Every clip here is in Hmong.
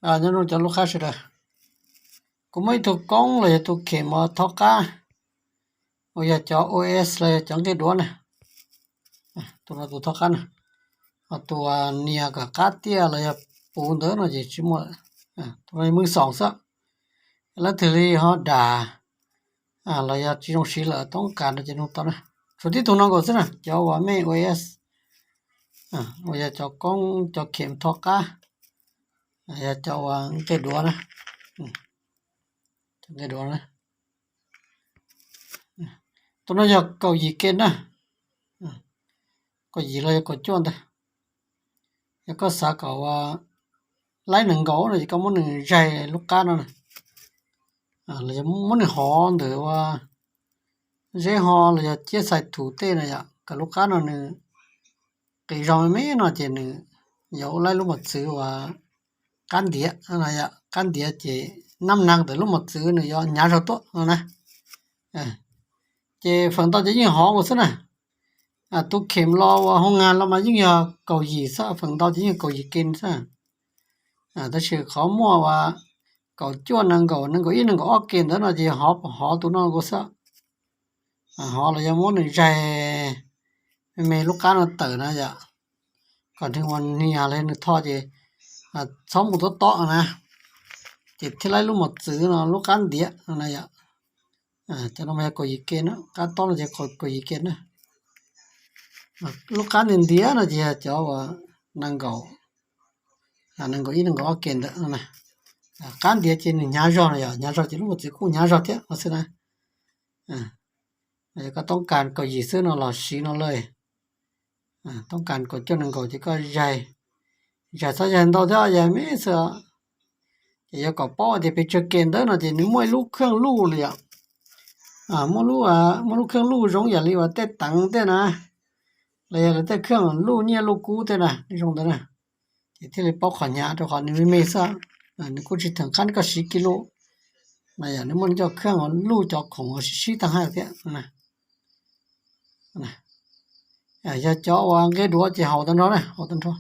Nyob zoo cov lub qab sawv daws, kuv muaj ib tug koob los yog tus khem mos thov qab uas yog cov O S los yog cov nqi duav na. Tus no tus thov qab na, ho tus nias kom qab tiaj los yog puv ntawd no ces tsis muaj lawm. Tus no yog mws xoom xwb, leej twg li ho dag los yog tsis zoo siv lawm toob kas no ces nug tau na. Tshuav tib tug no nkaus xwb na, cov uas mej O S uas yog cov koob cov khem thov qab, yog cov uas nqi duav na. Nqi duav na. Tus no yog kaum yim ke na, kaum yim los yog kaum cuaj ntawd. Yog koj xav kom ua laib nees nkaum no ces koj muab nws zaig lub qab no na, los yog muab nws hov ntawm ua zeb ho los yog ciab xais thum tej na yom, kom lub qab no nws qis zog me me no ces nws yuav ua laib lub mos txwv uas qab ntiav no yom. Qab ntiav ces nab nag ntawm lub mos txwv nws yuav hnyav zog tuaj no na. Ces feem ntau ces yeej hov ua xwb na. Tus khem los uas hoo nas los mas yeej yog kaum yim xwb, feem ntau ces yeej kaum yim ke xwb. Tab sis qhov muaj uas kaum cuaj nees nkaum, nees nkaum ib, nees nkaum ob ke ntawd no ces hov tus no nkaus xwb. Hov los yog muab nws zaig me me lub qab no tawm na yom, kom nws ua nias los nws tho ces txhob mus tob tob na, ces thiaj laib lub mos txwv no lub qab ntiav no na yom. Cov no mas yog kaum yim ke na, qab tob no ces kaum yim ke na. Lub qab ntiav ntiav no ces yog cov uas nees nkaum, nees nkaum ib, nees nkaum ob ke ntawd no na. Qab ntiav ces nws hnyav zog no yom, hnyav zog ces lub mos txwv kuj hnyav zog thiab no xwb na. Yog koj toob kas kaum yim xwb no los siv no lawm. Toob kas kaum cuaj nees nkaum ces koj zaig, zaig txhob zaig ntau thiab, zaig me xwb. Ces yuav kom paub tias pes tsawg ke ntawd no ces nws muaj ib lub kheej luj li yom. Muaj lub, muaj lub kheej luj zoo yam li uas tej teev tej na, los yog lawv tej kheej luj nyiaj luj kub tej na, zoo ntawd na. Ces thiaj li paub qhov hnyav rau qhov nws me me xwb, nws kuj tsis theem qab koj siv kis lus. Na yom, nws muaj cov kheej luj cov khoom sib sib tag haj thiab. Yog cov uas nqe duav ces haus tag nrho na, haus tag nrho.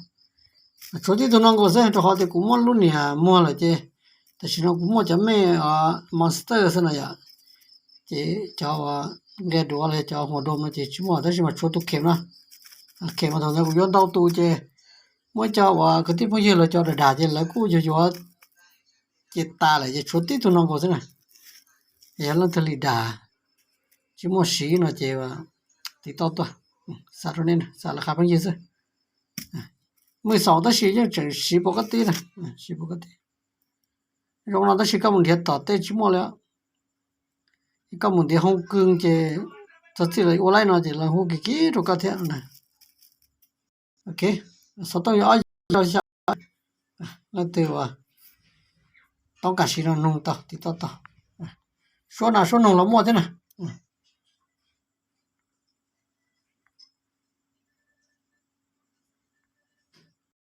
Tshuav tib tug no nkaus xwb, rau qhov tias kuv muab lub niag muag lawm ces tam sim no kuv muaj cov mej monster xwb no yom. Ces cov uas nqe duav los cov huam dom no ces tsis muaj, tab sis mas tshuav tus khem no. Khem mas thaum ntawd kuv yuav ntau tus ces muaj ib co uas kwv tij phooj ywg lawv cov dag dag ces lawv kuj yuav yuav ces tas lawm ces tshuav tib tug no nkaus xwb na. Yog leej twg li dag tsis muaj siv no ces tiv tauj tuaj, xa rau nej, xa lawv qhia phooj ywg xwb. Mej xaum tab sis yeej tseem siv pov qab tib na, siv pov qab tib. Zoo no tab sis koj mus nrhiav tom tej tsis muaj li. Koj mus ntiav hoo kws ces txog txij lawv ua laib no ces lawv hu kiv kiv rau koj thiab na. Ok, xov tooj yog ob yim rau xya. Leej twg uas toob kas siv no nug tau, tiv tauj tau. Suab nas suab noog los muaj thiab na.